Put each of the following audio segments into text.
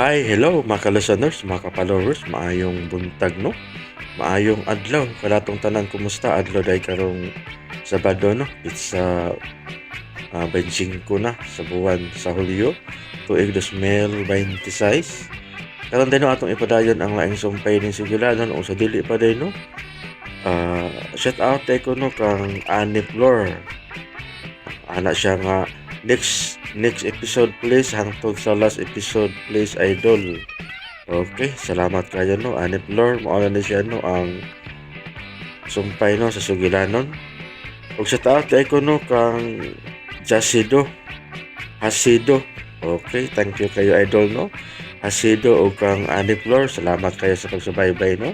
Hi, hello mga ka-listeners, mga ka-followers, maayong buntag, no? Maayong adlaw kanatong tanan, kumusta adlaw day karong Sabado, no? It's 25 na sa buwan sa Hulyo, tuig 2026. Karon day no, atong ipadayon ang laing sumpay ning sugilanon o sa dili pa day no. Shout out day ko no kang Annie Flor. Ana siya nga next next episode please, hangtod sa last episode please, idol. Okay, salamat kayo no, Annie Flor. Mao na ni siya no ang sumpay no sa sugilanon. Ug shout out kay ko no kang Jasido Hasido. Okay, thank you kayo, idol, no. Hasido ug kang Annie Flor, salamat kayo sa pagsubaybay no.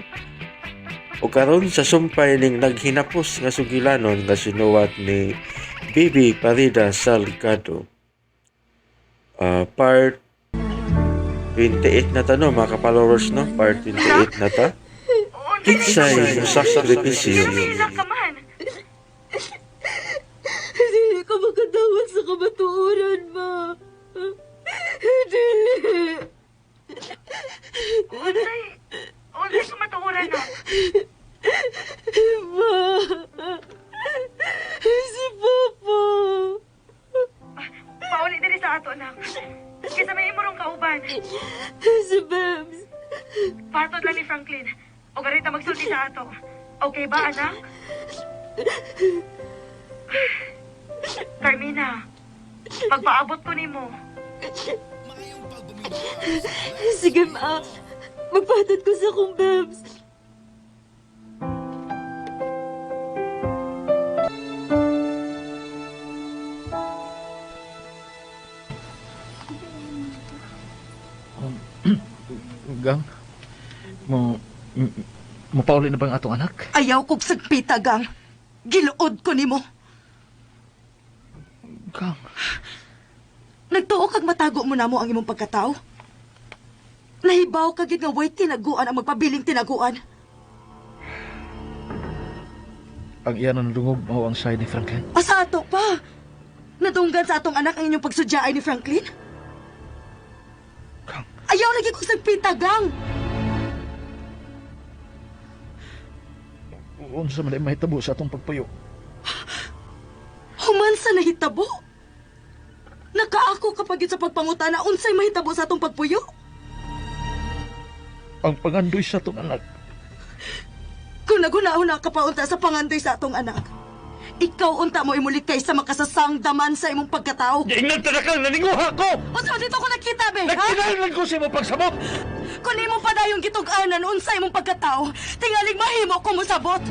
Ug karon sa sumpay ning naghinapos nga sugilanon nga sinuwat ni Bibi Parida Salgado. Part 28 na ta no, mga ka-followers no, part 28 na ta. Kinsay sakripisyo. Sila ka man. Dili ka makadawat sa kamatuoran, ma. Dili. Unsay, unsay kamatuoran na. Ma. Si Papa. Pauli diri sa ato, anak. Kaysa may imong kauban. Si Babs. Patod lang ni Franklin. O garita magsulti sa ato. Okay ba, anak? Carmina, pagpaabot ko nimo. Sige, ma. Magpatod ko sa akong Babs. Gang, mo mo pauli na bang atong anak? Ayaw kog sagpita, gang. Giluod ko nimo. Gang, Nagtuo kag matago mo namo ang imong pagkatao. Nahibaw ka gid nga way tinaguan ang magpabiling tinaguan. Ang iya na nadungog mao ang side ni Franklin. Asa ato pa? Nadunggan sa atong anak ang inyong pagsudyay ni Franklin? Gang, Ayaw lagi kog sagpita, gang. Unsa man ay mahitabo sa atong pagpuyo? Human sa nahitabo. Nakaako kapag yun sa pagpangutana unsay mahitabo sa atong pagpuyo. Ang pangandoy sa atong anak. Kung naghuna-huna ka pa unta sa pangandoy sa atong anak, ikaw unta mo imulikay sa makasasang daman sa imong pagkatao. Giingnan ta na kang naninguha ko! Unsa man dito ko nakita, be, ha? Nagkinahanglan ko sa imo pagsabot! Kung imo padayong gitug-anan unsa imong pagkatao, tingaling mahimo ko mosabot.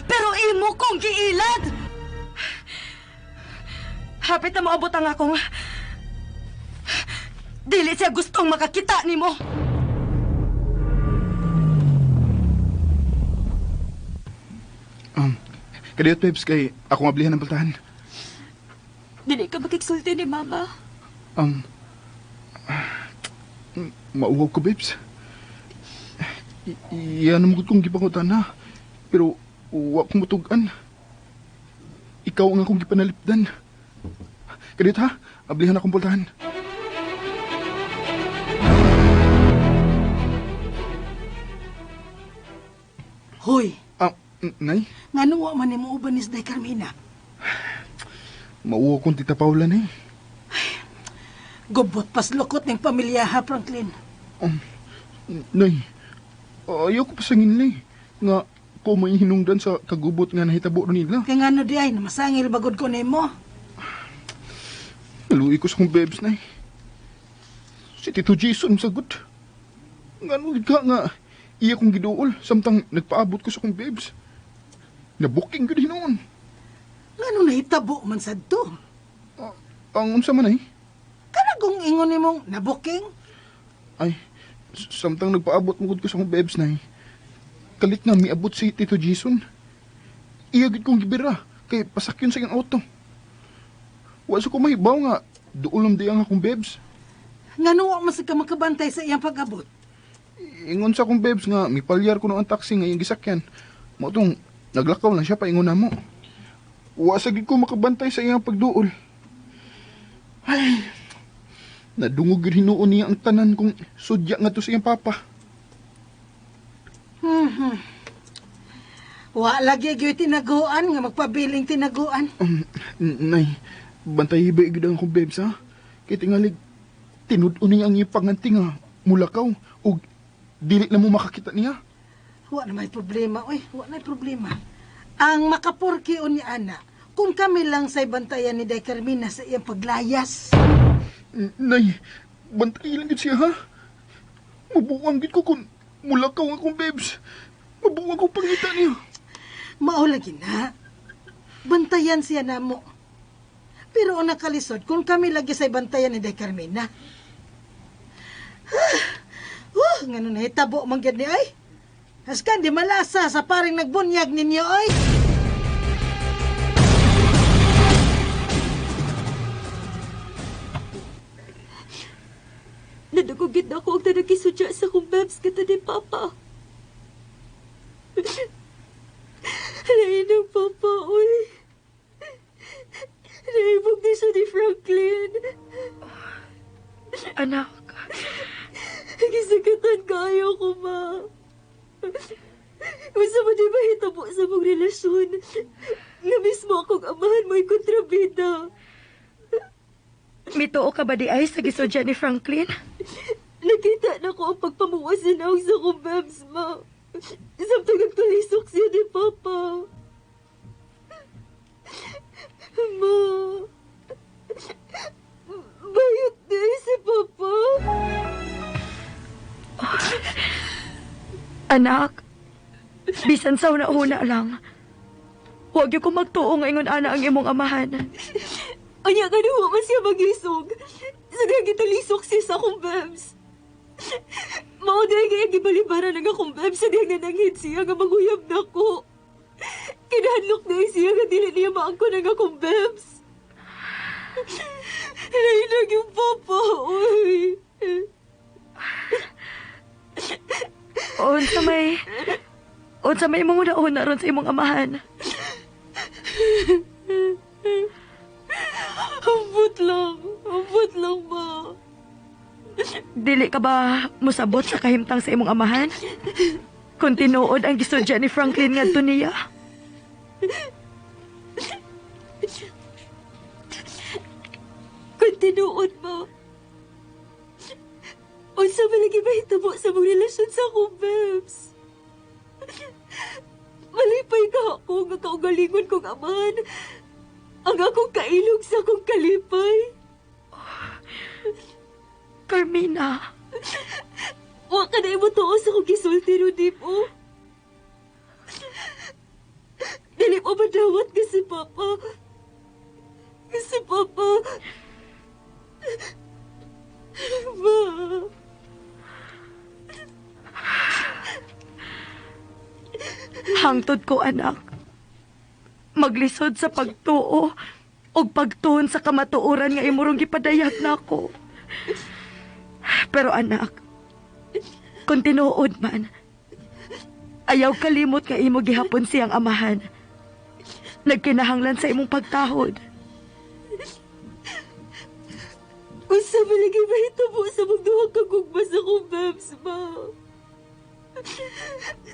Pero imo kong giilad. Hapit na moabot ang akong dili siya gustong makakita nimo. Kadiyot, Pebs, kay ako mablihan ng paltahan. Dili ka makiksulti ni Mama. Um, mauwaw ko, Babes. Iyan ang kong gipangutan na. Pero, wa kong mutugan. Ikaw ang akong gipanalipdan. Kadiyot ha, ablihan akong pultahan. Hoy, Ah, Nay, ngano wa man nimo uban ni Day Carmina? mauwaw kong Tita Paula na eh. Gubot paslukot ning pamilya ha, Franklin. Um, Nay, ayaw ko pasangin nila eh. Nga, ko may hinungdan sa kagubot nga nahitabo ron nila. Kay ngano di ay namasangil bagod ko nimo. Naluwi ko sa kong bebs na eh. Si Tito Jason sagot. Nga ano ka nga, iya kong giduol samtang nagpaabot ko sa kong bebs. Nabuking gud hinuon. Ngano nahitabo man sad to? Ah, ang unsa man ay? Kana kung ingon nimong nabuking? Ay, samtang nagpaabot mo gud ko sa kong bebs na eh. Kalit nga miabot si Tito Jason. Iya gid kong gibira kay pasakyon sa iyang auto. Wa sa ko mahibaw nga duolom di ang akong bebs. Ngano wa man sad ka makabantay sa iyang pag-abot? Ingon sa akong bebs nga mipalyar ko ang taxi nga iyang gisakyan. Mao tong naglakaw lang siya paingon namo. Wa sa gid ko makabantay sa iyang pagduol. Ay. Nadungog gyud hinuon niya ang tanan kung sudya nga to sa iyang papa. Wa lagi gyud tinaguan nga magpabiling tinaguan. Nay, bantay ba gyud ang akong babes ha? Kay tingalig tinud-on niya ang iyang panganti nga mulakaw ug dili na mo makakita niya. Wa na may problema, oy, wa na may problema. Ang makapurki ni ana, kung kami lang sa bantayan ni Day Carmina sa iyang paglayas. Nay, bantay lang gyud siya ha. Mabuang gyud ko kung mulakaw ang akong babes. Mabuang ko pangita niya. Mao lagi na. Bantayan siya namo. Pero ang nakalisod, kung kami lagi sa bantayan ni Day Carmina. Ngano na hitabo man gyud ni ay. Haskan di malasa sa paring nagbunyag ninyo ay. Nadugugit na ako ang tanag-isudya sa kong babs kita ni Papa. Lain ang Papa, uy. Naibog ni siya ni Franklin. Anak, Gisagatan kayo ko, ma. Basta mo di mahitabo sa mong relasyon. Nga mismo akong amahan mo'y kontrabida. Mituo ka ba di ay sa gisudya ni Franklin? Nakita na ko ang pagpamuwas sa naong sa kong babs, ma. Samtang nagtulisok siya ni Papa. Ma. Bayot na si Papa. Anak, bisan sa una-una lang. Huwag yung ko magtuo nga ingon ana ang imong amahan. Anya ka na man siya maglisog. Sa dahil gitalisok siya sa akong babs. Mao dahil kaya gibalibaran ang akong babs sa dahil nananghid siya nga maguyab na ko. Kinahadlok na siya nga dili niya maangkon ang akong babs. Nainag yung papa, uy. Unsa may imong una-una ron sa imong amahan. Ambot lang. Ambot lang ba? Dili ka ba musabot sa kahimtang sa imong amahan? Kung tinuod ang gisudya ni Franklin ngadto niya. Kung tinuod mo, unsa man lagi mahitabo sa mong relasyon sa akong babs? Malipay ka ako nga kaugalingon kong amahan. Ang akong kailog sa akong kalipay. Carmina, Wa ka na imo tuo sa akong gisulti ron, di mo. Dili mo madawat ka si Papa. Kasi Papa. Ma. Hangtod ko anak. Maglisod sa pagtuo ug pagtuon sa kamatuoran nga imorong gipadayag nako. Pero anak, kung tinuod man, ayaw kalimot nga imo gihapon siyang amahan. Nagkinahanglan sa imong pagtahod. Unsa man lagi mahitabo sa mong duha ka gugma sa akong babs, ma.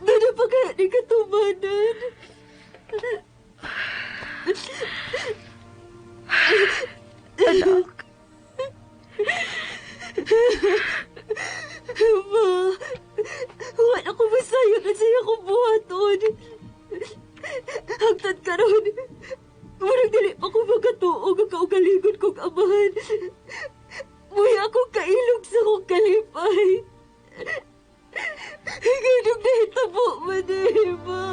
Doon na pa kaya ni katumanan. Anak, Ma, wala ko masayod at saya kong buhaton. Hangtod karon, murag dili pa ko makatuo nga kaugalingon kong amahan. Muya akong kailog sa akong kalipay. Ganong nahitabo man eh, ma.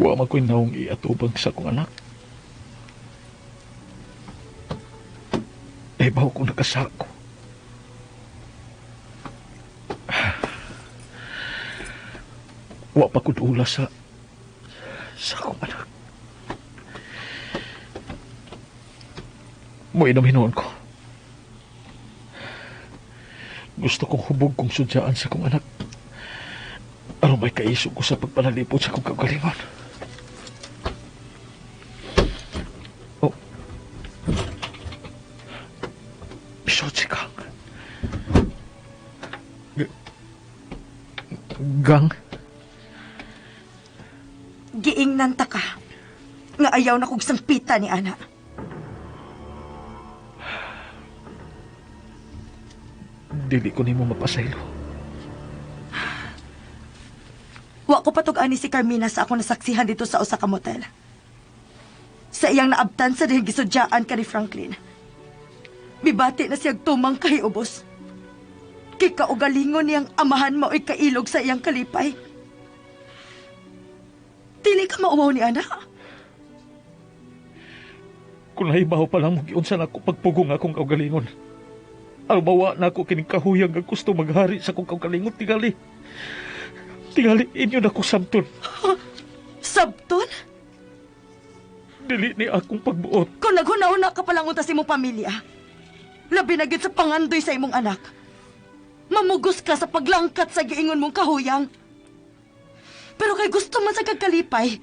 Wa man ko'y naong iatubang sa akong anak. Eh, bawo kong nakasako. Wa pa ko dula sa akong anak. Moinom hinuon ko. Gusto kong hubog kong sudyaan sa akong anak. Aron may kaisog ko sa pagpanalipod sa akong kaugalingon. Lisod si Kang. Gang? Giingnan ta ka nga ayaw na kog sangpita ni ana. Dili ko nimo mapasaylo. Wa ko patug-ani si Carmina sa ako nasaksihan dito sa usa ka motel. Sa iyang naabtan sa dihang gisudyaan ka ni Franklin. Bibati na siyag tumang kahiubos. Kay kaugalingon niyang amahan mao'y kailog sa iyang kalipay. Dili ka mauwaw ni ana. Kung nahibaw pa lang mo giunsa na ako pagpugong akong kaugalingon. Albawa na ako kining kahuyang nga gusto maghari sa akong kaugalingon tingali. Tingali inyo na ko samton. Sabton? Dili ni akong pagbuot. Kung naghuna-huna ka palang unta sa imong pamilya, labi na gyud sa pangandoy sa imong anak. Mamugos ka sa paglangkat sa giingon mong kahuyang. Pero kay gusto man sa kagkalipay,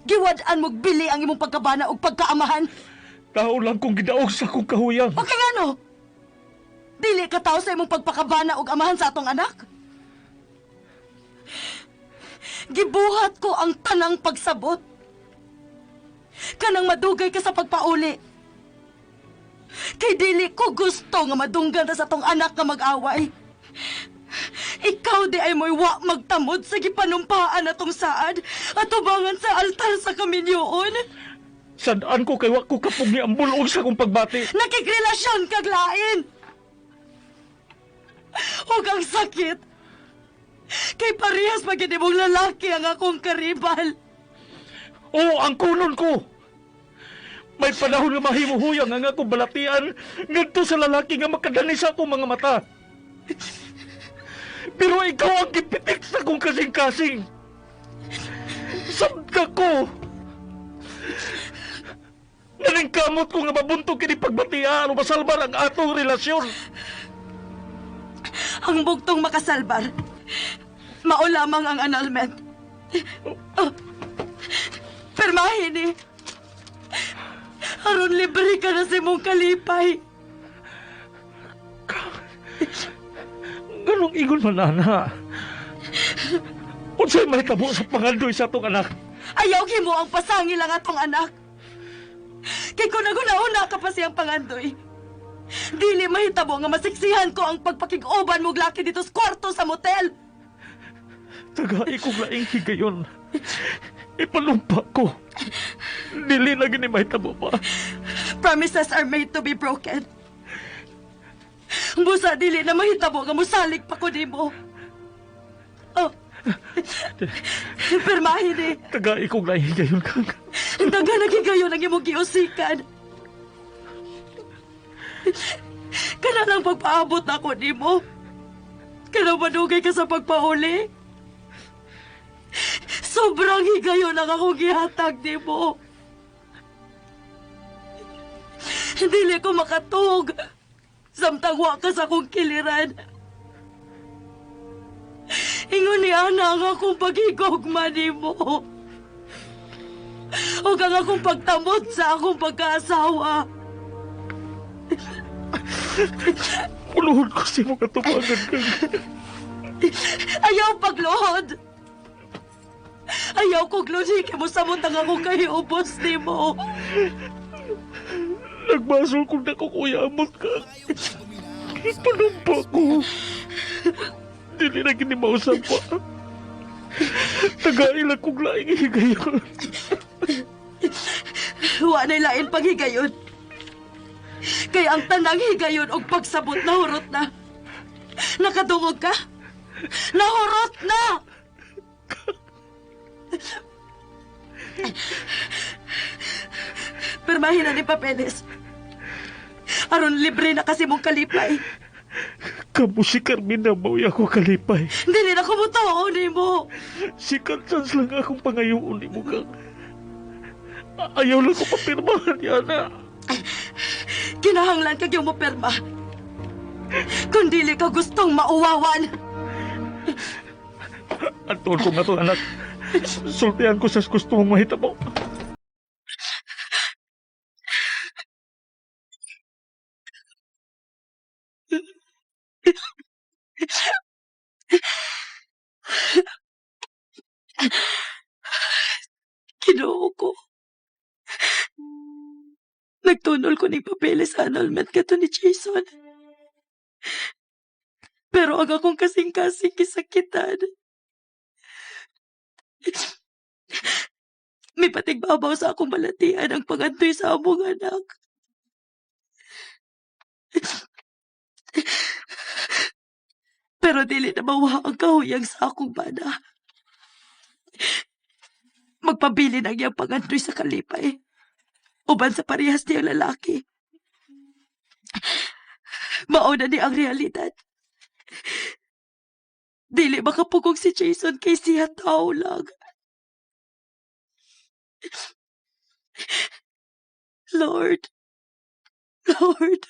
giwad-an mong bili ang imong pagkabana ug pagkaamahan. Tao lang kong gidaog sa akong kahuyang. O kay ngano? Dili ka tao sa imong pagpakabana ug amahan sa atong anak. Gibuhat ko ang tanang pagsabot. Kanang madugay ka sa pagpauli. Kay dili ko gusto nga madunggan ta sa atong anak nga mag-away. Ikaw di ay mo'y wa magtamod sa gipanumpaan atong saad at tubangan sa altar sa kaminyoon. Sadaan ko kay wa ko kapog ni ang bulog sa akong pagbati. Nakikrelasyon kag lain. Huwag ang sakit. Kay parehas magid imong lalaki ang akong karibal. Oo, ang kunon ko. May panahon nga mahimuhuyang ang akong balatian ngadto sa lalaki nga makadani sa akong mga mata. Pero ikaw ang gipitik sa akong kasing-kasing. Sabta ko. Naningkamot ko nga mabuntog kini pagbatian o masalbar ang atong relasyon. Ang bugtong makasalbar. Mao lamang ang annulment. Oh. Pirmahin eh. Aron libre ka na sa imong kalipay. Ganong ingon man, ana. Unsay mahitabo sa pangandoy sa atong anak? Ayaw himo ang pasangil ang atong anak. Kay kung naguna-una ka pa siyang pangandoy, dili mahitabo nga masiksihan ko ang pagpakig-uban mong laki dito sa kwarto sa motel. Tagai kong laing higayon. Ipalumpa ko. Dili na gini mahitabo pa. Promises are made to be broken. Busa dili na mahitabo nga mosalig pa ko nimo. Oh. Pirmahin eh. Tagai kong laing higayon kang. Daghan na gigayon ang imong giusikan. Kana lang pagpaabot na ako nimo. Kana madugay ka sa pagpauli. Sobrang higayon ang akong gihatag nimo. Dili ko makatug. Samtang wa ka sa akong kiliran. Ingon ni Ana ang akong paghigugma nimo. Ug ang akong pagtamod sa akong pagkaasawa. Uluhod ko sa imong katubangan kang. Ayaw pagluhod. Ayaw kog luhi kay mosamot ang akong kahiubos nimo. Nagbasol kong nakukuyamot ka. Ipalumpa ko. Dili na gini mausap pa. Tagai lang kong laing higayon. Wa na'y lain paghigayon. Kay ang tanang higayon og pagsabot nahurot na. Nakadungog ka? Nahurot na! Pirmahin na ni papeles. Aron libre na kasi mong kalipay. Kamu si Carmina mao'y ako kalipay. Dili na ko mo nimo. Si Constance lang akong pangayoon ni mo kang. Ayaw lang ko papirmahan niya na. Kinahanglan kag yung mo pirma. Kung dili ka gustong mauwawan. Anton ko nga to anak. Sultihan ko sa gusto mong mahitabo. Nagtunol ko ning papeles sa annulment kato ni Jason. Pero ang akong kasing-kasing kisakitan. May patigbabaw sa akong balatian ang pangandoy sa among anak. Pero dili na mawa ang kahuyang sa akong bana. Magpabilin ang iyang pangandoy sa kalipay. Uban sa parehas niyang lalaki. Mao na ni ang realidad. Dili makapugong si Jason kay siya tao lang. Lord, Lord,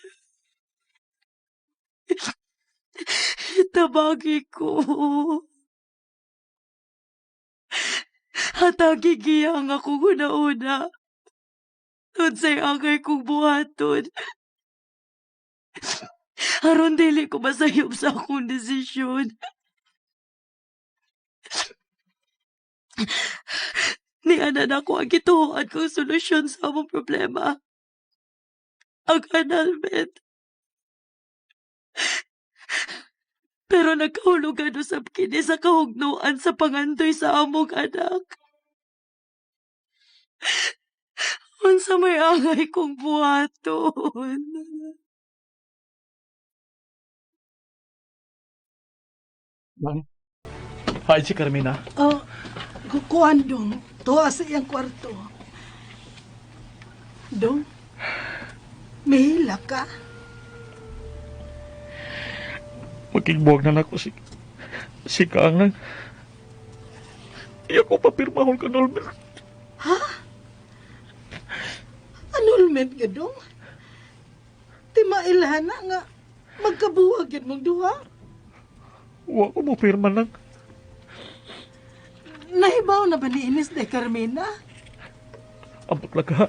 tabagi ko. Hatagi giya ang akong una-una. Unsay angay kong buhaton. Aron dili ko masayop sa akong desisyon. Nianan ako ang gituoan kong solusyon sa among problema. Ang annulment. Pero nagkahulugan usab kini sa kahugnuan sa pangandoy sa among anak. Unsa may angay kong buhaton. Nang. Hi, si Carmina. Oh, kukuan dong. Tuwa sa iyang kwarto. Dong, mihila ka. Magigbuwag na nako si Kaang nang. Iya ko papirmahon ka, Nolbert. Annulment ka dong. Di mailhan na nga magkabuwag yun mong duha. Wa ko mo pirma nang. Nahibaw na ba ni Ines de Carmina? Ambot laga.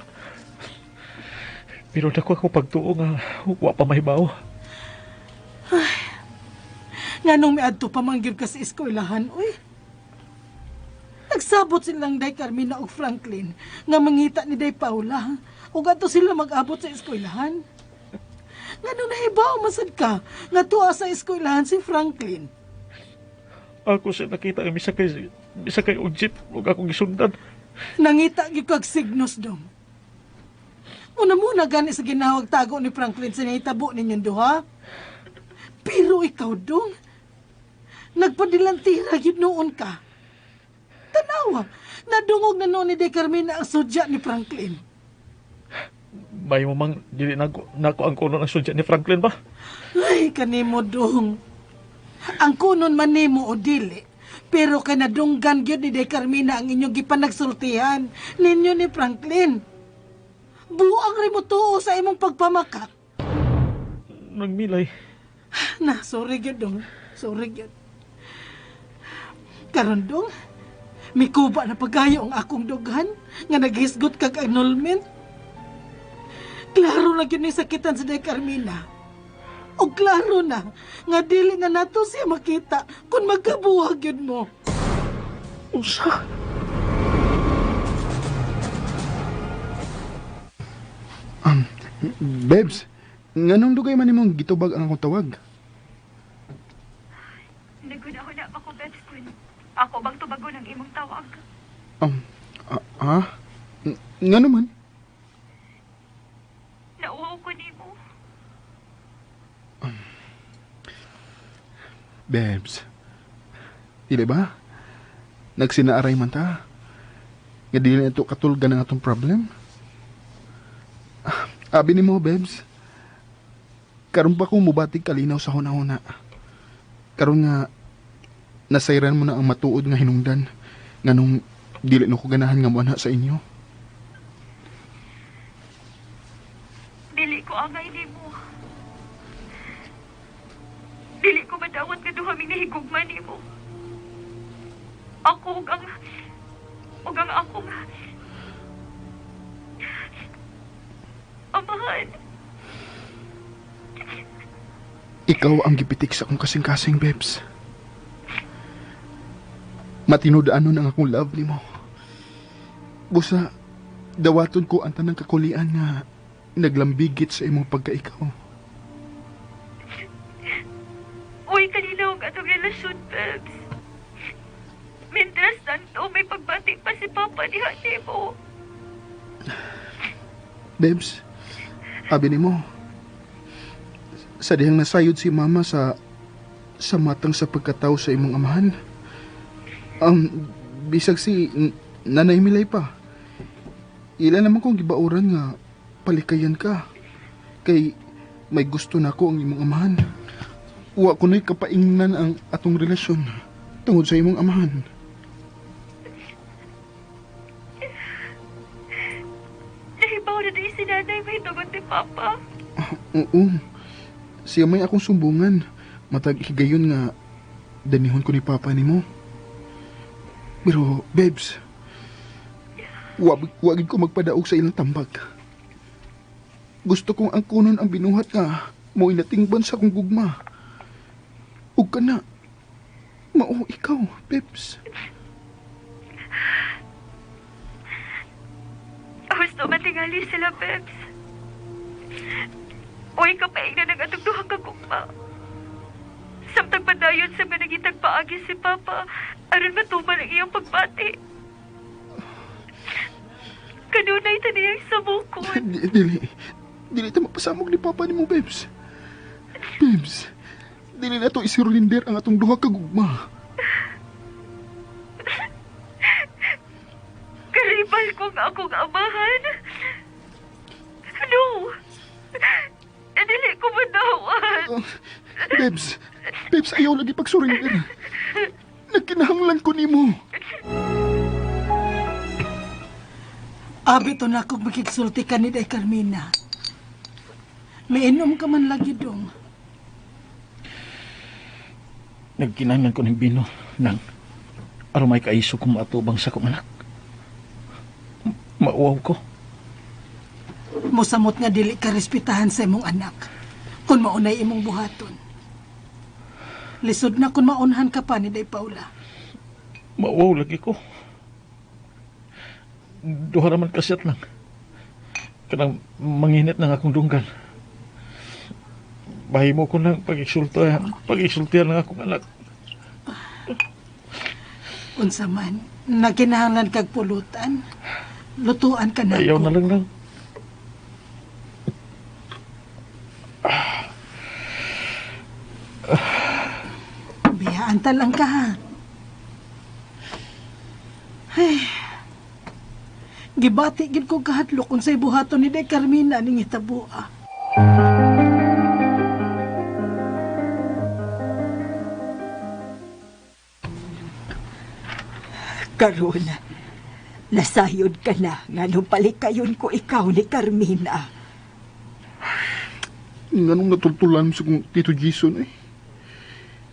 Pero dako ako pagtuo nga wa pa mahibaw. Nga nung miadto pa man gyud ka sa eskwelahan, uy. Nagsabot silang Day Carmina og Franklin nga mangita ni Day Paula ug adto sila mag-abot sa eskwelahan. Nga nung nahibaw masad ka nga tuwa sa eskwelahan si Franklin. Ako siya nakita nga misa kay og jeep ug akong gisundan. Nangita gyud kag signos dong. Una muna gani sa ginawag tago ni Franklin sa nahitabo ninyong duha. Pero ikaw dong, nagpadilantira gyud noon ka. Tanawa, nadungog na noon ni De Carmina ang sudya ni Franklin. May mo mang dili nako ang kuno ng sudya ni Franklin ba? Ay, kanimo dong. Ang kunon man nimo o dili, pero kay nadunggan gyud ni De Carmina ang inyong gipanagsultihan ninyo ni Franklin. Buang rin mo tuo sa imong pagpamakak. Nagmilay. Na, sorry gyud dong. Sorry gyud. Karon dong, mikuba na pagayo ang akong dughan nga naghisgot kag annulment. Klaro na gyud ni sakitan si Day Carmina. O klaro na nga dili na nato siya makita kung magkabuhag gyud mo. Unsa? Babes, nganong dugay man nimong gitubag ang akong tawag? Naguna-huna pa ko, Bebs, kun ako bang tubagon ang imong tawag? Ah, ah? Ngano man? Nauwaw ko nimo. Babes, dili ba? Nagsinaaray man ta. Nga dili na ito katulgan ang atong problem. Ah, abi nimo, Babes. Karon pa ko mubatig kalinaw sa huna-huna. Karon nga nasayran mo na ang matuod nga hinungdan nganong dili no ko ganahan nga moana sa inyo. Dili ko angay nimo. Dili ko madawat nga duha ming nahigugma nimo. Ako ug ang akong amahan. Ikaw ang gipitik sa akong kasing-kasing, Babes. Matinud-anon ang akong love nimo. Busa, dawaton ko ang tanang kakulian nga naglambigit sa imong pagkaikaw. Uy, kanina ang atong relasyon, Bebs. Mientras tanto, may pagbati pa si Papa diha nimo. Bebs, abi nimo, sa dihang nasayod si Mama sa matang sa pagkatao sa imong amahan. Bisag si Nanay Milay pa. Ila naman kong gibauran nga palikayan ka. Kay may gusto na ko ang imong amahan. Wa ko na'y kapaingnan ang atong relasyon tungod sa imong amahan. Nahibaw na din si Nanay may tungod ni Papa. Oo. Siya may akong sumbungan. Matag higayon nga danihon ko ni Papa nimo. Pero, babes, wagid ko magpadaog sa ilang tambag. Gusto kong ang kunon ang binuhat nga mo inatingban sa akong gugma. Ug ka na. Mao ikaw, babes. Gusto matingali sila, Bebs. Uy, kapaing na ng atong duha ka gugma. Samtang padayon sa mga nagitag paagi si Papa, aron matuman ang iyang pagbati. Kanunay ta niyang samukon. Dili. Dili ta magpasamog ni Papa nimo, babes. Babes, dili na to isurrender ang atong duha ka gugma. Karibal ko nga akong amahan. No! Dili ko madawat. Babes, babes, ayaw lagi pag-surrender. Nagkinahanglan ko nimo. Abi to na kung makigsulti ka ni Day Carmina. Mainom ka man lagi dong. Nagkinahanglan ko ng bino nang aron may kaiso kong maatubang sa kong anak. Mauwaw ko. Musamot nga dili ka respetahan sa imong anak kung maunay imong buhaton. Lisod na kung maunhan ka pa ni Day Paula. Mauwaw lagi ko. Duha raman kasyat lang. Kanang manginit ng akong dunggan. Bahimo ko nang pag-isultihan ng akong anak. Unsa man, nagkinahanglan kag pulutan. Lutuan ka na Ayaw ko. na lang lang. Biyaan ta lang ka ha. Ay. Gibati gid ko kahadlok unsay buhaton ni Day Carmina ning hitabua. Karon, nasayod ka na nga nung palikayon ko ikaw ni Carmina. Nganong natultulan mo sa kong Tito Jason eh.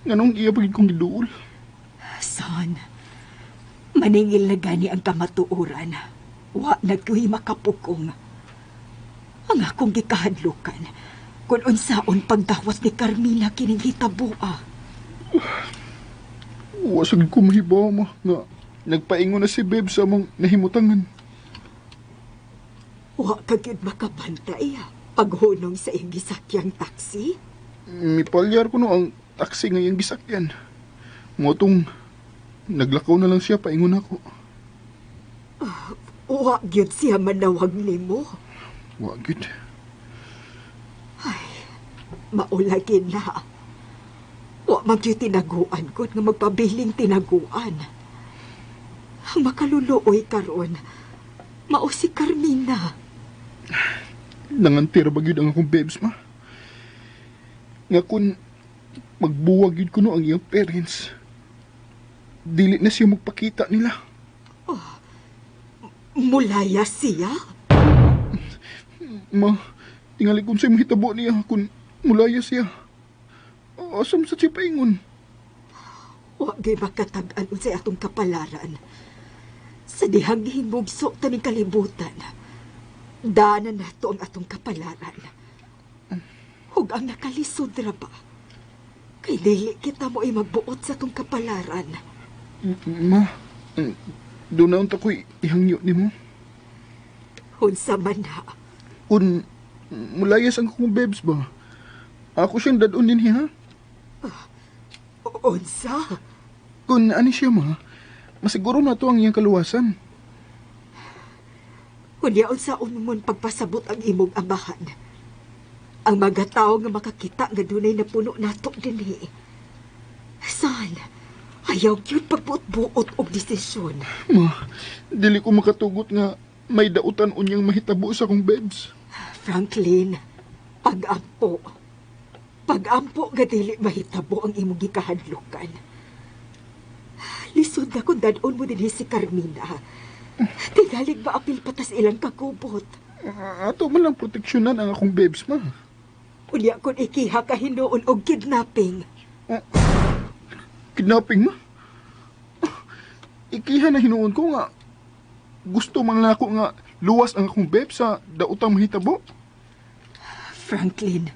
Nganong iya pagid kong giduol. Son, maningil na gani ang kamatuoran. Wa na ko'y makapukong. Ang akong gikahadlukan, kung unsaon pagdawat ni Carmina kining hitabua. Wa sa gid ko mahibaw ma nga nagpaingon na si Beb sa among nahimutangan. Wa ka gyud makabantay paghunong sa iyang gisakyang taxi. Mipalyar ko no ang taxi nga iyang gisakyan. Motong naglakaw na lang siya paingon ako. Wa gyud siya manawag nimo. Wa gyud. Maulagi na. Wa man gyud tinaguan gud nga magpabiling tinaguan. Ang makaluluoy karon, mao si Carmina. Nangantira ba gyud ang akong babes ma? Nga kun magbuwag gyud kuno ang iyang parents. Dili na siya magpakita nila. Mulaya siya? Ma, tingali kung sa'yo mahitabo niya kung mulaya siya. Asam sa siya paingon? Wa gyud makatag-an unsay atong kapalaran. Sa dihang gihimugso taning kalibutan, dana nato ang atong kapalaran. Ug ang nakalisod ra ba? Kay dili kita mo ay magbuot sa atong kapalaran. Ma, doon na unta ko'y ihangyo nimo. Unsa man na. Kung Mulayas ang akong bebs ba? Ako siyang dadon din ha? Unsa? Kung ani siya ma, masiguro na to ang iyang kaluwasan. Unya unsaon mon pagpasabot ang imong amahan. Ang mga tawo nga makakita nga dunay napuno nato dinhi. San, ayaw gyud pagbuot-buot og desisyon. Ma, dili ko makatugot nga may dautan unyang mahitabo sa akong bebs. Franklin, pag-ampo. Pag-ampo nga dili mahitabo ang imong gikahadlukan. Lisod na kung dadon mo dinhi si Carmina. Tingalig ba apil patas ilang kakubot? Ato man lang proteksyonan ang akong bebs, ma. Unya kung ikiha ka hinuon og kidnapping. Kidnapping, ma? Ikiha na hinuon ko nga gusto man lang ako nga luwas ang akong bebs sa dautang mahitabo. Franklin,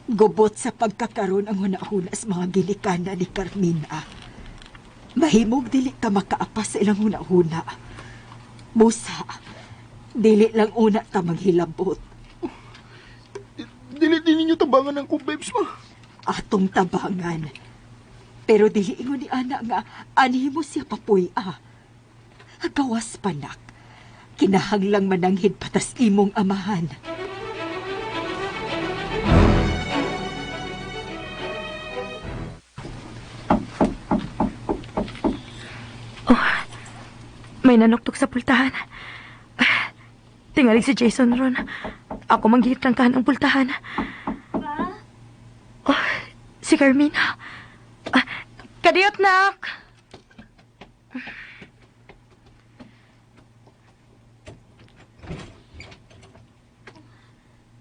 gubot sa pagkakaroon ang hunahuna sa mga ginikana ni Carmina. Mahimog dili ka makaapas sa ilang hunahuna. Musa, dili lang una ta manghilabot. Dili din ninyo tabangan ang akong bebs, ma. Atong tabangan. Pero dili ingon ni ana nga anhi mo siya papuy-a. Gawas panak. Kinahanglang mananghid patas imong amahan. May nanuktok sa pultahan. Tingalig si Jason ron. Ako manggihit lang ang pultahan. Oh, si Carmina. Ah, kadiyot, nak!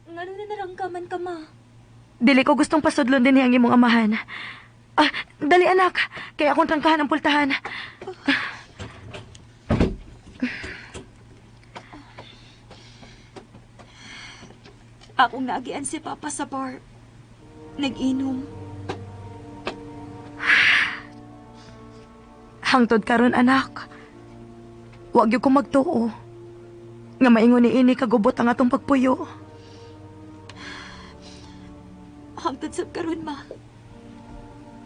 Ngano na narangkaman ka, ma? Dili ko gustong pasudlon din ang imong amahan. Ah, dali anak, kaya akong trangkahan ang pultahan. Akong naagian si Papa sa bar. Nag-inom. Hangtod karon anak. Wag gyud ko magtuo. Nga maingon ni ini kagubot ang atong pagpuyo. Hangtod sa karon, ma.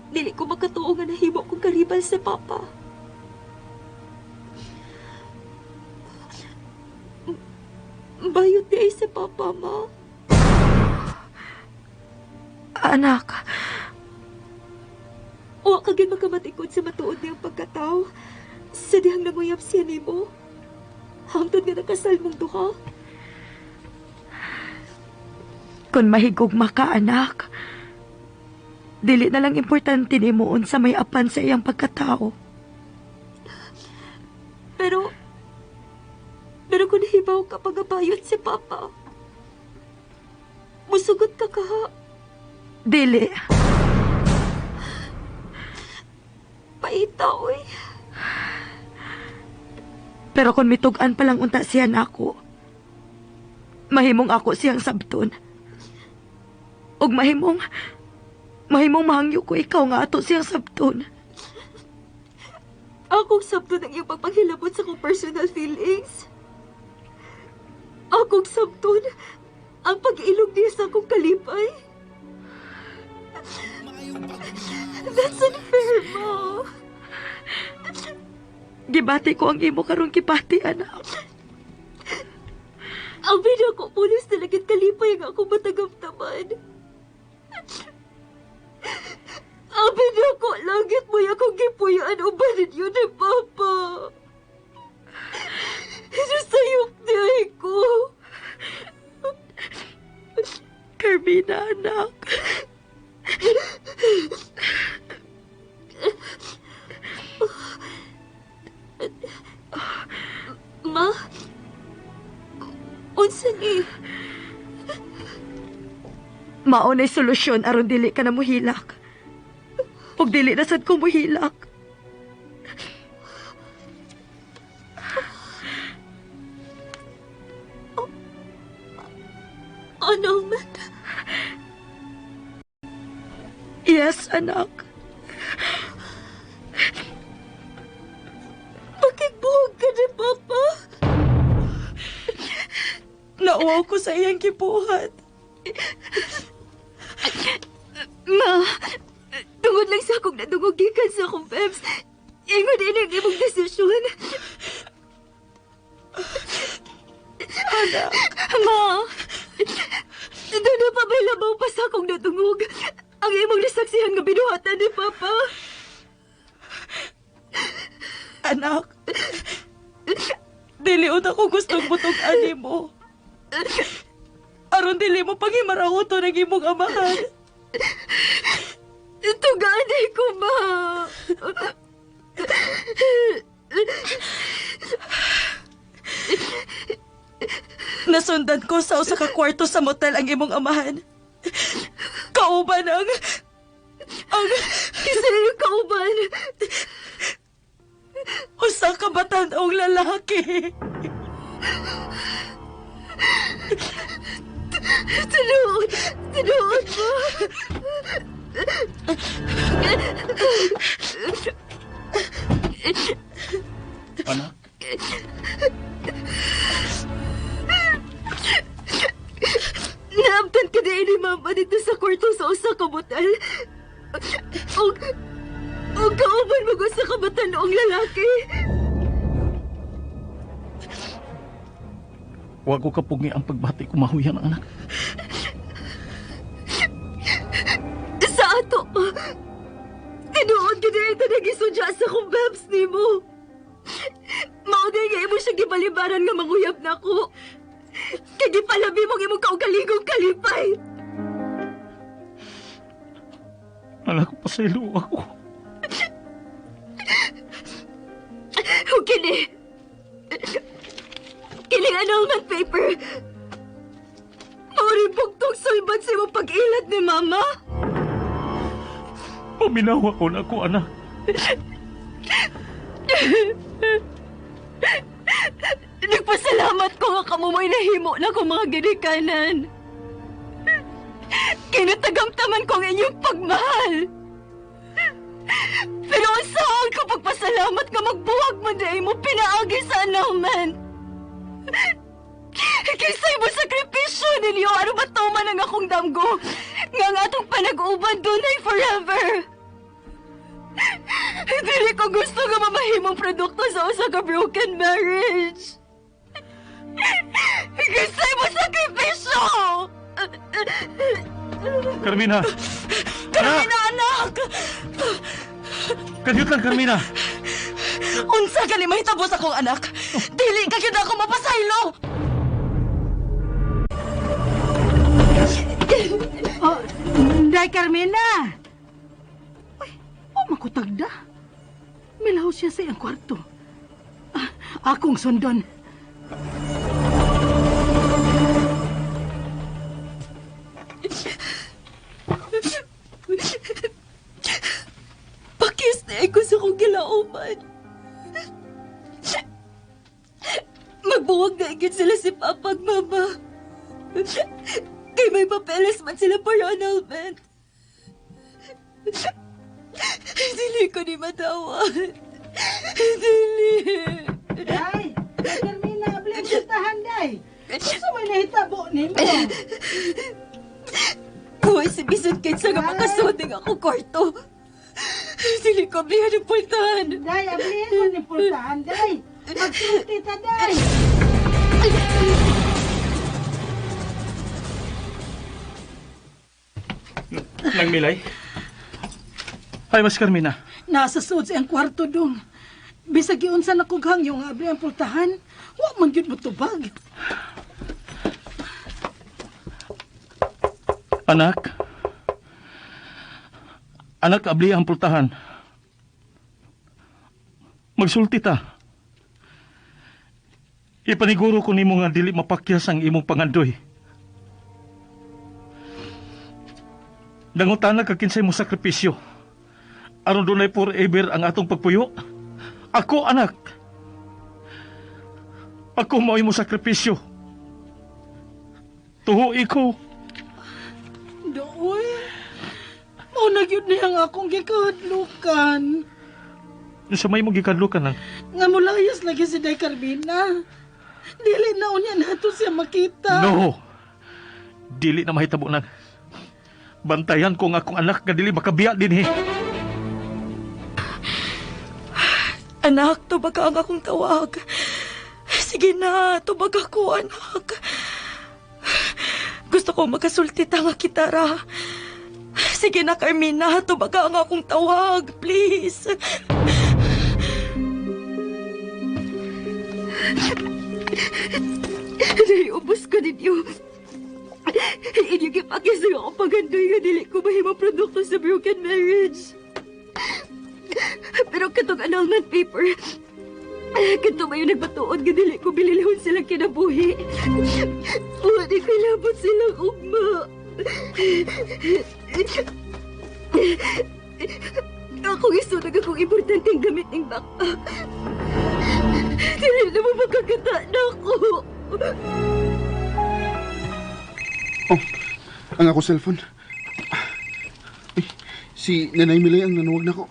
Dili ko makatuo nga nahimo kong karibal si Papa. Bayot di ay si Papa, ma. Anak, Wa ka gyud makamatikod sa matuod niyang pagkatao. Sa dihang nanguyab siya nimo. Hangtod nga nakasal mong duha. Kung mahigugma ka, anak, dili na lang importante nimo unsa may apan sa iyang pagkatao. Pero kung hibaw ka pagabayot si Papa, musugot ka kaha. Dili. Paita, oy. Pero kung mitug-an pa lang unta siya nako, mahimong ako siyang sabton. Og mahimong mahangyo ko ikaw nga ato siyang sabton. Akong sabton ang iyong pagpanghilabot sa kong personal feelings. Akong sabton ang pag-ilog niya sa akong kalipay. That's unfair, ma. Gibati ko ang imo karon gibati, anak. Ang ko pulos talagang kalipay ang akong matagamtaman. Ang ko langit mo'y akong gipuyaan uban ninyo ni Papa. Nasayok niya ko. Carmina, anak. Ma, unsa ni? Mao na'y solusyon aron dili ka na muhilak. Ug dili na sad ko muhilak. Annulment? Yes, anak. Pakigbuhog ka ni Papa. Nauwa Nahibaw ko sa iyang gibuhat. Ma, tungod lang sa akong nadungog gikan sa akong bebs. Ingon ini ang imong desisyon. Anak, Ma, doon na pa may labaw pa sa akong nadungog. Ang imong nasaksihan nga binuhatan ni Papa. anak. Dili ako gustong butong ani mo. Aron dili mo paghimarauto ng imong amahan. Tugaan ko, ma. Nasundan ko sa usa ka kwarto sa motel ang imong amahan. Kauban ang Kinsa yung kauban. usa ka batan-ong lalaki. Tinuod. Tinuod mo. Anak, Naabtan ka din ni Mama dito sa kwarto sa usa ka motel. Og, og kauban mo sa ka batan-ong lalaki. wa ko kapugi ang pagbati ko mahuyan, anak. Sa ato pa. Tinuod ka din ito nagisudya sa kong babs ni mo. Mao din nga imo siya gibalibaran nga manguyab na ako. Kay gipalabi mong imong kaugalingong kalipay. Anak, pasaylo ako. O kini. Kining annulment paper. Mauri bugtong sulbad sa imong pag-ilat ni Mama. Paminawa ko na ako, anak. Nagpasalamat ko nga kamo mo'y nahimo na kong mga ginikanan. Kinatagamtaman ko ang inyong pagmahal. Pero saan ko pagpasalamat nga magbuwag man di mo pinaagi sa annulment? Kinsay mo sakripisyo ninyo, ano ba tuman ang akong damgo? Nga ang atong panag-uban dunay forever. Dili ko gusto nga mamahimong produkto sa usa ka broken marriage. Kinsay mo sakripisyo! Carmina! Carmina, anak! Kanyot lang, Carmina! Unsa gali mahitabo sa akong anak? Dili ka gyud ako mapasaylo. Oh, Day Carmina! Uy, oh, makutagda. Milaw siya sa iyang kwarto. Ah, akong sundon. Pakis na ko sa akong gilauman. Magbuwag na igid sila si Papa ag Mama. Kay may papeles man sila para annulment. Dili ko ni matawad. Dili. Day, Day Carmina, abli ang pultahan, Day. Unsa may nahitabo nimo? Kuhay si bisan kinsa nga makasuding ako kwarto. Dili ko ablihan ang pultahan. Day, abli ko ni pultahan, Day. Magsulti ta, Day. Nang Milay? Ay, mas Carmina. Nasa suod sa iyang kwarto dong. Bisag giunsa na kog hangyo nga abli ang pultahan, wa man gyud motubag. Anak. Anak, abli ang pultahan. Magsulti ta. Ipaniguro ko nimo nga dili mapakyas ang imong pangandoy. Nangutana ka kinsay mo sakripisyo. Aron dunay forever ang atong pagpuyo. Ako, anak. Ako mao'y mo sakripisyo. Tuho ikaw. Dooy. Mao na gyud niya ang akong gikahadlukan. Sa may mong gikadlukan lang. Nga mulayas lagi si Day Carmina. Dili na unya nato siya makita. No! Dili na mahitabo nang. Bantayan ko ang akong anak nga dili makabiya din eh. Anak, tubag ka ang akong tawag. Sige na, tubag ako, anak. Gusto ko makasulti ta nga kitara. Sige na, Carmina, tubag ka ang akong tawag, please. Dahil ubos ko ninyo. Inyo gipakis ang akong paghandoy nga dili ko mahimo produkto sa broken marriage. Pero katong annulment paper, kadto mayo nagbatuod nga dili ko bililhon silang kinabuhi. Wa di ko labot silang ugma. Akong isunog akong importanteng gamit ng backpack. Dili na mo makakita na ako. Oh, ang ako cellphone. Ay, si Nanay Milay ang nanawag na ko.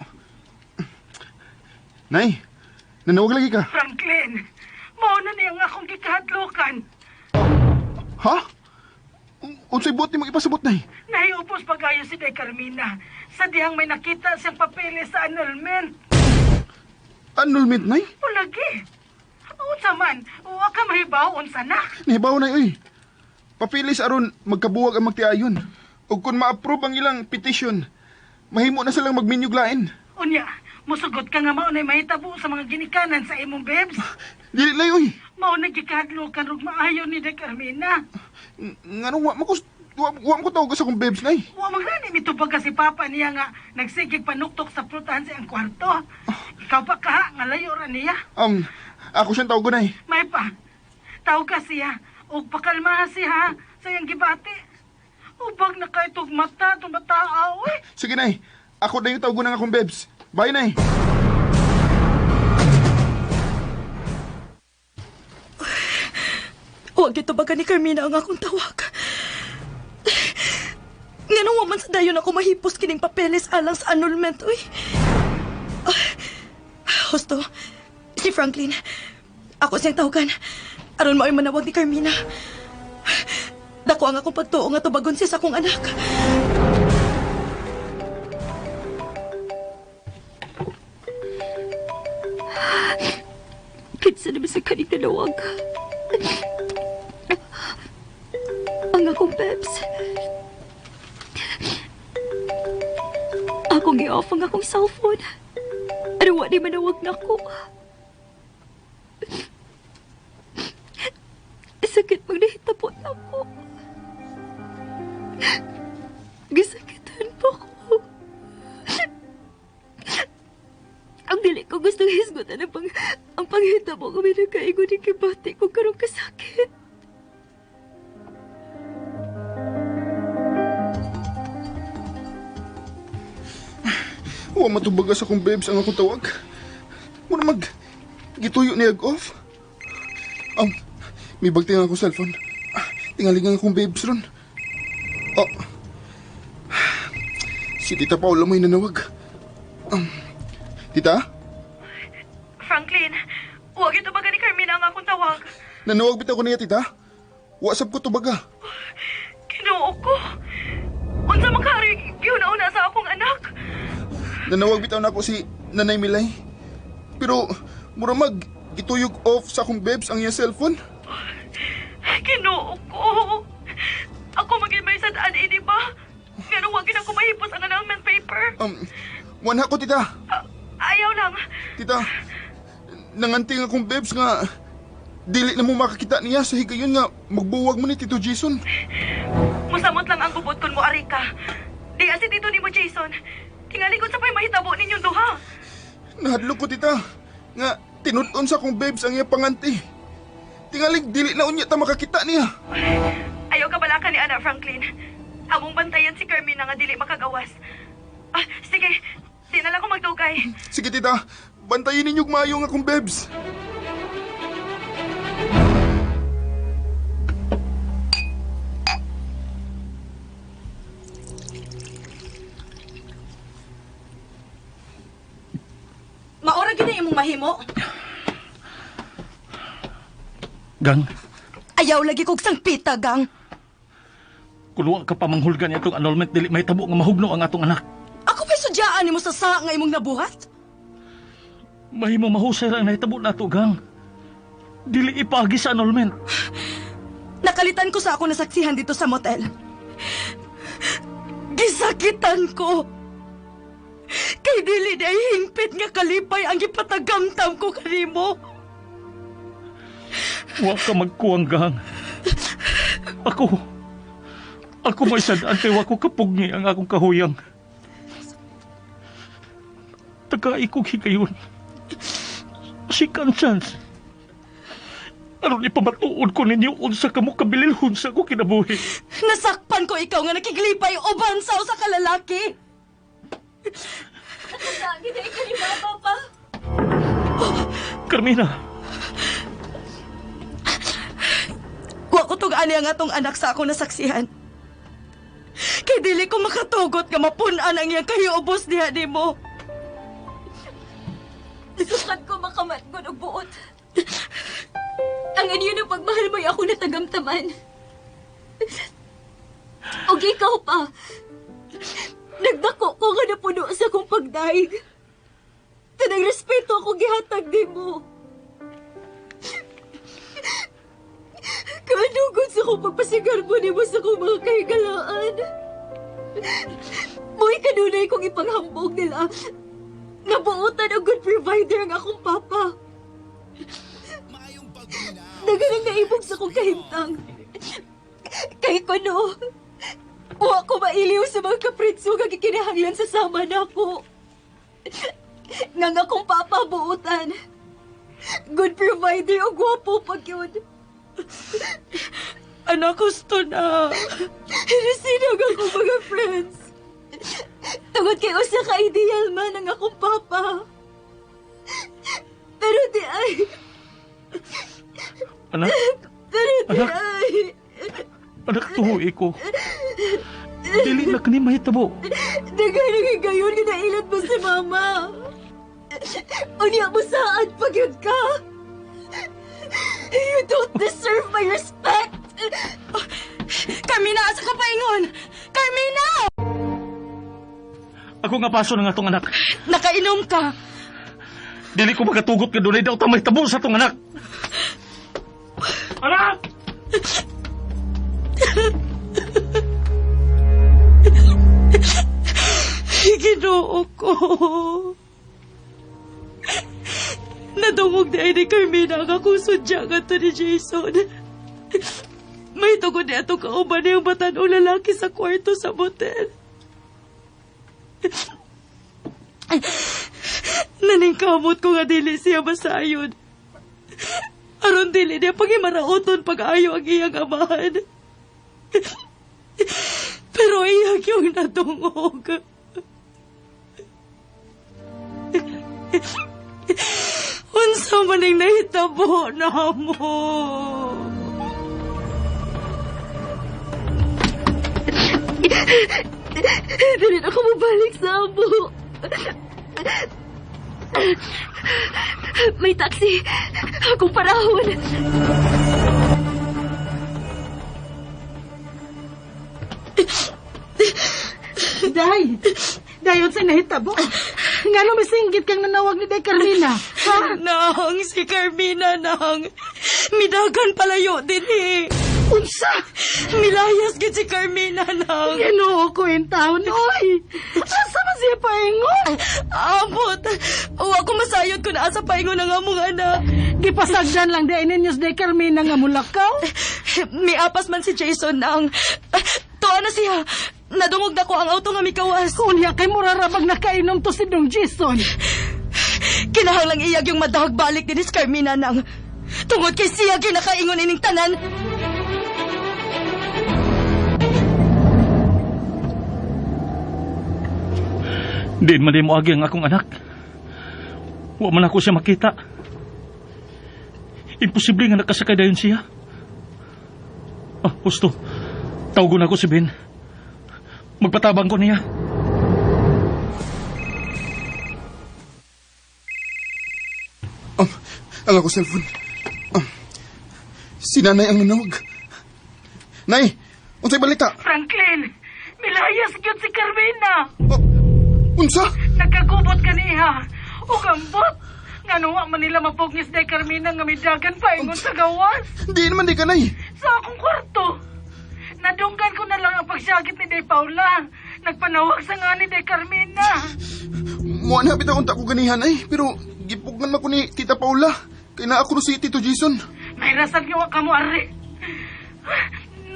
Nay, nanawag lagi ka. Franklin, mao na niya ang akong gikahadlokan. Ha? Unsay buot nimo ipasabot, Nay? Nahiupos pagayo si Day Carmina sa dihang may nakita siyang papeles sa annulment. Annulment, Nay? O lagi. Unsa man, wa ka mahibaw unsa na. Nahibaw, Nay, oy. Papilis aron magkabuwag ang magtiayon. Ug kung ma-approve ang ilang petition, mahimo na silang magminyog lain. Unya, musugot ka nga mao na mahitabo sa mga ginikanan sa imong babes. Dili, Nay, oy. Mao na gikahadlokan rug maayo ni Day Carmina. Ngano wa mo ko wa mo ko tawag sa akong babes, Nay. Wa man gani mitubag ka si Papa niya nga nagsigig panuktok sa prutahan sa iyang kwarto. Ikaw pa ka nga layo ra niya. Ako siyang tawag, Nay. May pa. Tawag ka siya ug pakalmaha siya sa iyang gibati. Ubag na kay tug mata tumataa oy. Sige, Nay. Ako na yung tawag ng akong babes. Bye, Nay. Huwag itubagan ni Carmina ang akong tawag. Nganong wa man sa dayon ako mahipos kining papeles alang sa annulment, uy. Ah, Husto, si Franklin. Ako siyang tawagan. Aron mao'y manawag ni Carmina. Dako ang akong pagtuo nga tubagon siya sa akong anak. Kinsa naman sa kaning dalawag. Ang akong peps. Akong i-off ang akong cellphone. Ano wa di manawag na ko. Sakit pag nahitapot na ko. Gisakitan pa ko. Ang dili ko gustong hisgutan ang panghitabo ko may nagkaigo ni kibati ko karong kasakit. Wa matubag sa akong babes ang akong tawag. Muna mag gituyo niya off. May bagti nga akong cellphone. Tingali nga akong babes ron. Oh. Si Tita Paula mo'y nanawag. Tita? Franklin, huwag itubagan ni Carmina ang akong tawag. Nanawag bitaw ko niya, Tita. WhatsApp ko tubaga. Kinoo ko. Unsa makari giuna-una sa akong anak? Nanawag bitaw na ako si Nanay Milay. Pero mura mag gituyog off sa akong babes ang iya cellphone. Kinoo ko. Ako maging may sadaan ini ba? Ngano wag gid ako mahipos ang annulment paper. Wanha ko, Tita. Ayaw lang. Tita, nanganti nga akong babes nga dili na mo makakita niya sa higayon nga magbuwag mo ni Tito Jason. Musamot lang ang bubot kun mo ari ka. Di asi tito nimo Jason. Tingali ko sa pay mahitabo ninyong duha. Nahadlok ko, Tita, nga tinud-on sa akong babes ang iya panganti. Tingalig dili na unya ta makakita niya. Ayaw ka balaka ni Ana Franklin. Among bantayan si Carmina nga dili makagawas. Ah, sige, di na lang ko magdugay. Sige, Tita, bantayin ninyo maayo nga akong babes. Maora gid imong mahimo. Gang, Ayaw lagi kog sangpita, Gang. kung wa ka pa manghulgan niya itong annulment, dili may tabo nga mahugno ang atong anak. Ako pa'y sudyaan nimo sa saa nga imong nabuhat. Mahimo mahusay ra ang nahitabo nato, Gang. Dili ipaagi sa annulment. Nakalitan ko sa ako nasaksihan dito sa motel. Gisakitan ko. Kay dili di ay hingpit nga kalipay ang gipatagamtam ko kanimo. Wa ka magkuwang, Gang. Ako may sadaan kay wa ko kapugni ang akong kahuyang. Taga ikog higayon. Second chance. Aron ipamatuod ko ninyo unsa kamo kabililhon sa ako kinabuhi. Nasakpan ko ikaw nga nakiglipay uban sa usa ka lalaki. Lagi na ikaw ni Mama pa. Carmina, Wa ko tug-ani ang atong anak sa ako nasaksihan. Kay dili ko makatugot nga mapun-an ang iyang kahiubos diha nimo. Sukad ko makamatgon og buot. Ang anyo ng pagmahal mo'y ako natagamtaman. Og ikaw pa. Nagdako ko nga napuno sa akong pagdaig. Tanang respeto ako gihatag nimo. Kanugod sa akong pagpasigarbo nimo sa akong mga kahigalaan. Mo'y kanunay kong ipanghambog nila. Nabuotan ang good provider ang akong papa. Daghan ang naibog sa akong kahimtang. Kay kuno, wa ko mailiw sa mga kapritso nga gikinahanglan sa sama nako. Nga nga akong papa buotan. Good provider o gwapo pag yun. Anak, gusto na. Nasinag ako mga friends. Tungod kay usa ka ideal man ang akong papa. Pero di ay, anak, pero di Anak. ay. anak tuhoy ko. Dili na kani mahitabo. Daghan ang higayon nga nailat mo si mama. Unya mo saad pag yun ka. You don't deserve my respect. Carmina, asa ka paingon? Carmina! Ako nga paso ng atong anak. Nakainom ka. Dili ko makatugot nga dunay daw ta mahitabo sa atong anak. Anak! Ginoo ko. Nadungog na ni Carmina ang akong sudya nga to ni Jason. May tugod ni atong kauban niyang batan-ong lalaki sa kwarto sa motel. Naningkamot ko nga dili siya masayon. Aron dili niya paghimarauton pag-ayo ang iyang amahan. Pero iyang yung nadungog. Unsa man ang nahitabo namo? Dili na ako mabalik sa amo. May taxi. Akong parahon. Day! Day, unsay nahitabo? Ngano misinggit kang nanawag ni Day Carmina? Ha? Nang, si Carmina nang. Midagan palayo din eh. Unsa? Milayas gid si Carmina nang. Ginoo ko in taon, oy! Asa man siya paingon? Amot. Wa ko masayod kung asa paingon ang among anak. Gipasagdan lang di ninyo si Day Carmina nga mulakaw. Miapas man si Jason nang. Tuwa na siya. Nadungog na ko ang auto nga mikawas. Kunya kay murarabag nakainom to si Dong Jason. Kinahanglang iyag yung madahag balik din si Carmina nang. Tungod kay siya ginakaingon ining tanan. Di man di mo agi ang akong anak. Wa man ako siya makita. Imposible nga nakasakay dayon siya. Ah, husto. Tawgon ako si Ben. Magpatabang ko niya. Ang ako cellphone. Si nanay ang nanawag. Nay, unsay balita? Franklin, milayas gyud si Carmina. Oh, unsa? Nagkagubot kaniha. Ug ambot. Ngano wa man nila mapugnis day Carmina nga midagan paingon sa gawas. Di naman di ka, Nay. Sa akong kwarto. Nadunggan ko na lang ang pagsagit ni Day Paula. Nagpanawag sa nga ni Day Carmina. Muha na bitaw unta ko ganihan ay, pero gipugnan man ko ni Tita Paula. Kay naa ko si Tito Jason. May rasag niyo ka mo, Ari.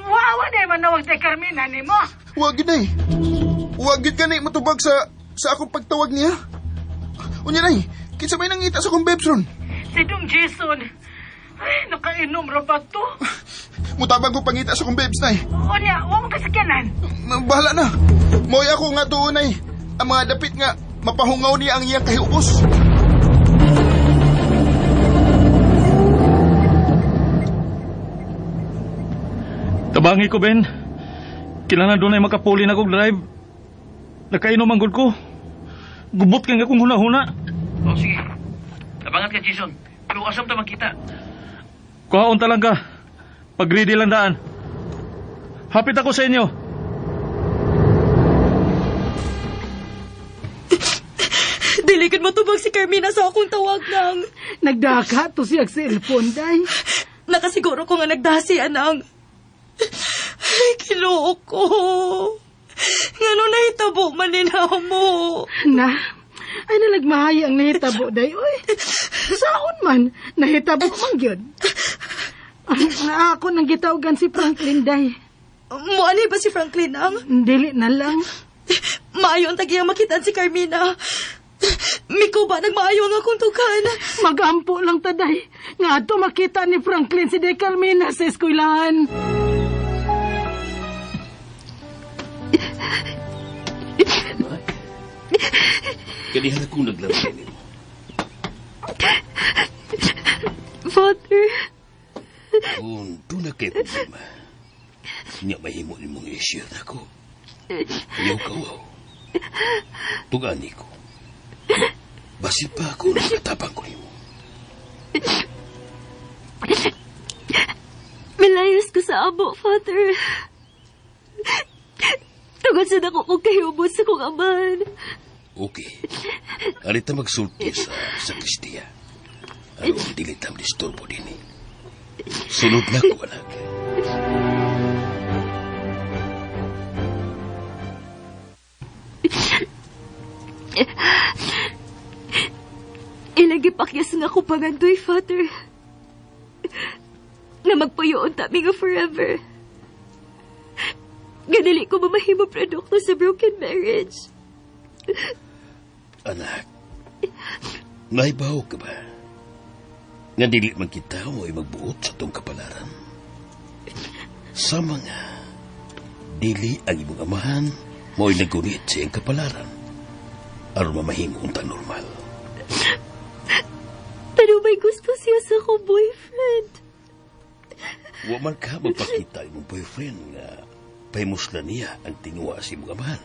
Wawa na manawag Day Carmina ni mo. Wag gyud nay. Wag gyud gani motubag sa akong pagtawag niya. Unya nay, kinsa may nangita sa akong babes ron? Si Dong Jason. Ay, nakainom ra ba to? Mutabang ko pangita sa akong babes nay. Unya, wa mo kasakyanan. Bahala na. Moy ako nga tuon nay. Ang mga dapit nga mapahungaw niya ang iyang kahiubos. Tabangi ko, Ben. Kailangan doon ay makapuli na kong drive. Nakainom ang gud ko. Gubot kay nga akong huna-huna. Oh, sige. Tabangan ka, Jason. Pero asam ta magkita. Kuhaon ta lang ka. Pag-ready lang daan. Hapit ako sa inyo. Dili gud motubag si Carmina sa akong tawag nang. Nagdaka to siya cellphone, day. Nakasiguro ko nga nagdasi, anang. Ay, Ginoo ko. Ngano nahitabo man ni mo. Na, ay nalagmahay ang nahitabo, day. Uy, saon man, nahitabo man gyud. Ang ako nang gitawgan si Franklin, day. Muani ba si Franklin ang? Dili na lang. Maayo ang tagiyang makitaan si Carmina. Miko ba nagmaayo ang akong tukan? Magampo lang taday. Nga ato makita ni Franklin si De Carmina sa eskwelahan. Kanihan akong naglaro nimo. Father, Kung doon na kay problema, nya mahimo nimong i-share nako. Ayaw ka, wow. Tugani ko. Basin pa ako nakatabang ko nimo. milayas ko sa amo, Father. Tungod sa dako kong kahubot sa kong amahan. Okay. Arita magsulti sa sakristiya. Aron dili ta disturbo dinhi. Sunod na ko, anak. Ilang gipakyas nga ako pangandoy, Father. Na magpuyoon ta mi nga forever. Ganili ko mamahimo produkto sa broken marriage. Anak, naibaw ka ba? Nga dili man kita mo ay magbuot sa tong kapalaran. Sa mga dili ang imong amahan mo ay nagunit sa iyang kapalaran aron mamahimo untang normal. Pero may gusto siya sa akong boyfriend. Wa man ka magpakita imong boyfriend nga pahimusla niya ang tinguha sa imong amahan.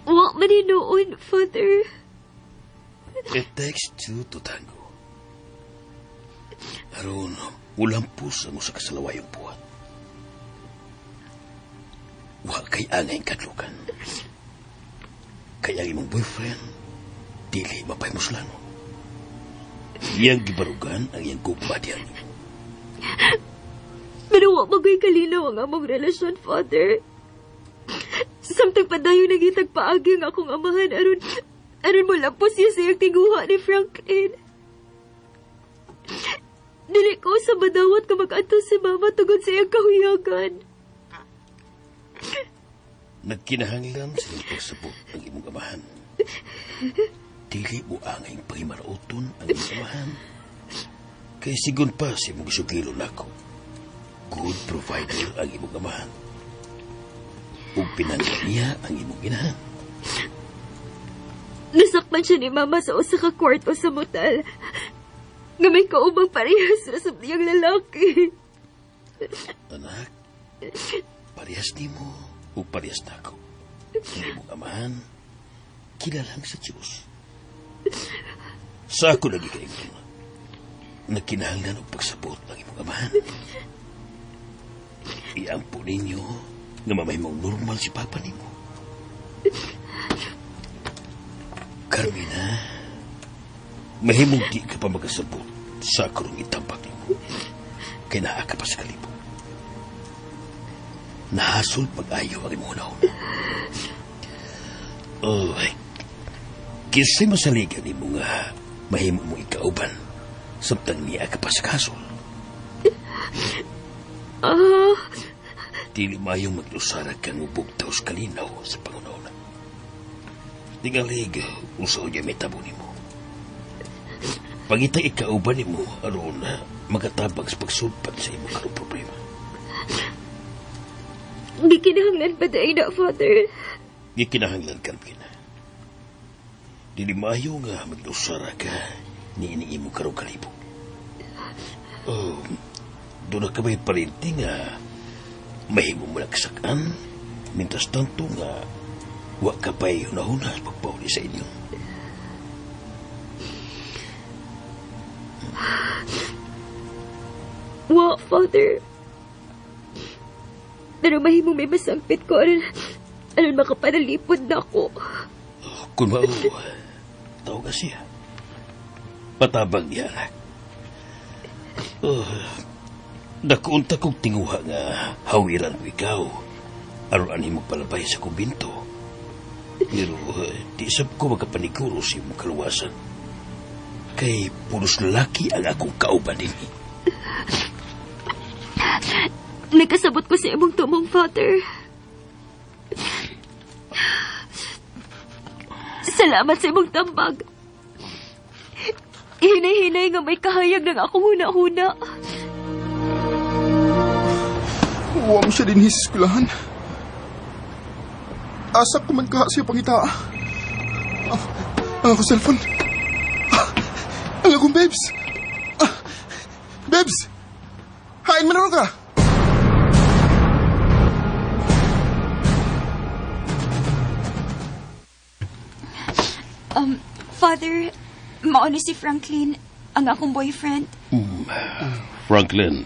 Wa man hinuon, Father. It takes two to tango. Aron, ulampos ang usa ka salawayong buhat. Wa kay angay kadlukan. Kaya ang imong boyfriend, dili mapahimuslano. Iyang gibarugan ang iyang gugma diyan. Pero wa magoy kalinaw ang among relasyon, Father. Samtang padayon nagitag paagi ang akong amahan aron mo lampos siya sa iyang tinguha ni Franklin. Dili ko sa madawat ka mag-antos si Mama tungod sa iyang kahuyagan. Nagkinahanglan sa iyang pagsabot ang imong amahan. Dili mo angay pahimarauton ang imong amahan. Kay sigon pa sa imong gisugilo nako. Good provider ang imong amahan. Ug pinangga niya ang imong inahan. Nasakpan siya ni Mama sa usa ka kwarto sa motel. Nga may kaubang parehas ra sa iyang lalaki. Anak, parehas nimo ug parehas nako. Ang imong amahan, kilalang sa Diyos. Sa ako lagi kaingon. Nagkinahanglan og pagsabot ang imong amahan. Iampo ninyo nga mamahimong normal si Papa nimo. Carmina, mahimong di ka pa makasabot sa karong itambak nimo. Kay naa ka pa sa kalibog. Nahasol pag-ayo ang imong hunahuna. Oh, kinsay masaligan nimo nga mahimo mo ikauban samtang niya ka pa sa kasol. Ah, Dili mayong maglusara kang ubugtaw sa kalinaw sa pangunahuna. Tingalig, usaw niya may tabo nimo. Pangita ikauban nimo aron magatabang sa pagsulpat sa imong karong problema. Gikinahanglan pa dahil na, Father. Gikinahanglan, Carmina. Dili maayo nga maglusara ka ni ini imo karong kalibog. Oh, doon na ka may parinti nga mahimo mo nagsakan, mintas tanto nga wa ka pa'y hunahuna sa pagpauli sa inyo. Wa, Father. Pero mahimo may masampit ko aron aron makapanalipod na ako. Kung mao, tawag ka siya. Patabang niya, anak. Oh, nakuunta kong tinguha nga hawiran ko ikaw. Aron ani magpalabay sa kumbinto. Pero di sab ko makapaniguro sa imong kaluwasan. Kay pulos lalaki ang akong kauban dinhi. Nagkasabot ko sa imong tumong, Father. Salamat sa imong tambag. Hinay-hinay nga may kahayag ng akong huna-huna. Huwa mo siya din sa eskwelahan. Asa ko man kaha siya pangita. Ah, ang akong cellphone. Ah, ang akong babes. Ah, babes! Hain man ron ka! Father, mauna si Franklin, ang akong boyfriend. Franklin,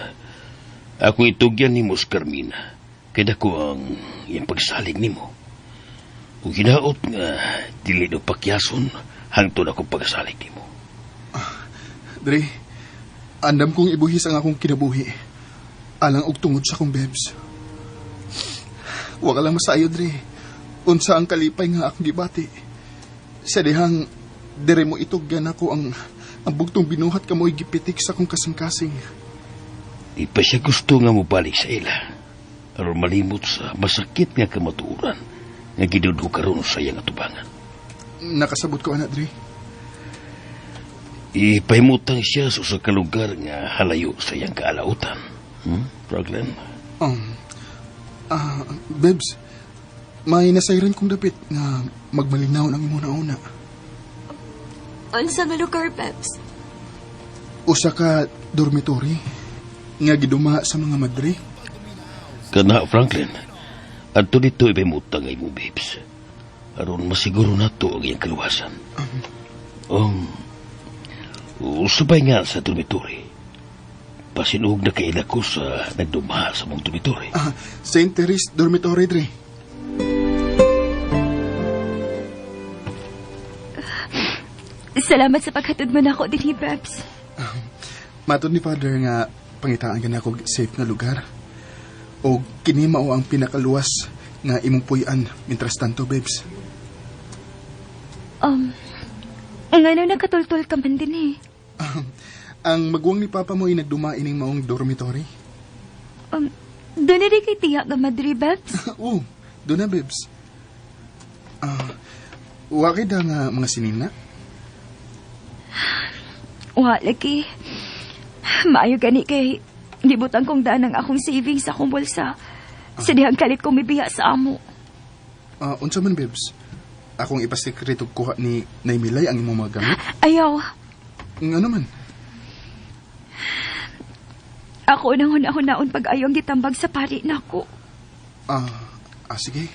ako itugyan nimo si Carmina. Kay dako ang iyang pagsalig nimo. Ug hinaot nga dili no pakyason hangtod akong pagsalig nimo. Dre, andam kong ibuhis ang akong kinabuhi. Alang og tungod sa akong babes. Wa ka lang masayo, Dre. Unsa ang kalipay nga akong gibati. Sa dihang dire mo itugyan ako ang bugtong binuhat kamoy gipitik sa akong kasing-kasing. Di pa siya gusto nga mobalik sa ila. Aron malimot sa masakit nga kamatuoran nga gidudho karon sa iyang atubangan. Nakasabot ko, anak, Dre. Ipahimutang siya sa usa ka lugar nga halayo sa iyang kaalautan. Franklin? Babes, may nasayran kong dapit nga magmalinaw ng imong nauna. Unsa nga lugar, Peps? Usa ka dormitory nga giduma sa mga madre. Kana, Franklin, adto dito ipahimutang ang imong babes. Aron masiguro nato ang iyang kaluwasan. Usabay nga sa dormitory. Pasinuog na kaila ko sa nagdumaha sa mong dormitory. Ah, St. Therese Dormitory, Dre. Salamat sa paghatod mo na ako dinhi, Peps. Matod ni Father nga pangitaan ka na ako safe nga lugar. O kini mao ang pinakaluwas nga imong puy-an mientras tanto, babes. Ngano nakatultol ka man din eh. Ang maguwang ni Papa mo ay nagduma ining maong dormitory. Doon na rin kay tiya nga madre, Babs. Oo, doon na, babes. Wa kay da nga mga sinina? Wa, lagi. Maayo gani kay gibutan kong daan ang akong savings sa akong bulsa. Sa dihang kalit kong mibiya sa amo. Unsa man, babes? Akong ipasikreto kuha ni Naimilay ang imong mga gamit? Ayaw. Ngano man? Ako nang huna-hunaon pag ayaw ang gitambag sa pari nako. Sige.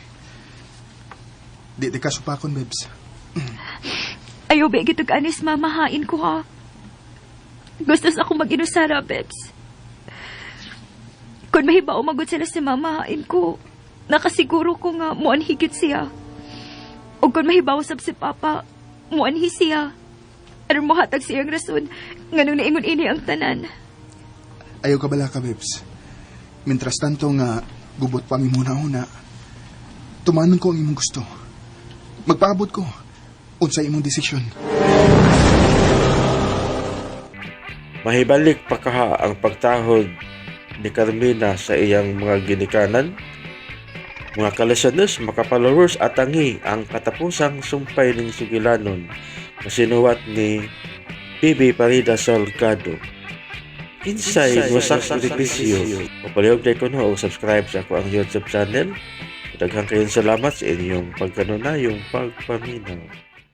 Di ka supakon, babes. Ayaw ba gitug anis mamahain ko ha. Gusto sa akong mag-inusara, Bebs. Kung mahibaw magod sila si Mama, hain ko. Nakasiguro ko nga muanhi gyud siya. O kung mahibaw sab si Papa, muanhi siya. Aron mohatag siyang rason, nganong niingon ini ang tanan. Ayaw ka bala ka, Bebs. Mientras tanto nga, gubot pa ang imong una, tumanon ko ang imong gusto. Magpaabot ko. Unsa imong desisyon. Mahibalik pa kaha ang pagtahod ni Carmina sa iyang mga ginikanan? Mga ka-listeners, mga followers, atangi ang katapusang sumpay ng sugilanon na sinuwat ni Bibi Parida Salgado. Kinsay mo sakripisyo. Papalihog na ko no, o subscribe sa ako ang YouTube channel. Daghang kayong salamat sa inyong pagkanunayong pagpaminaw.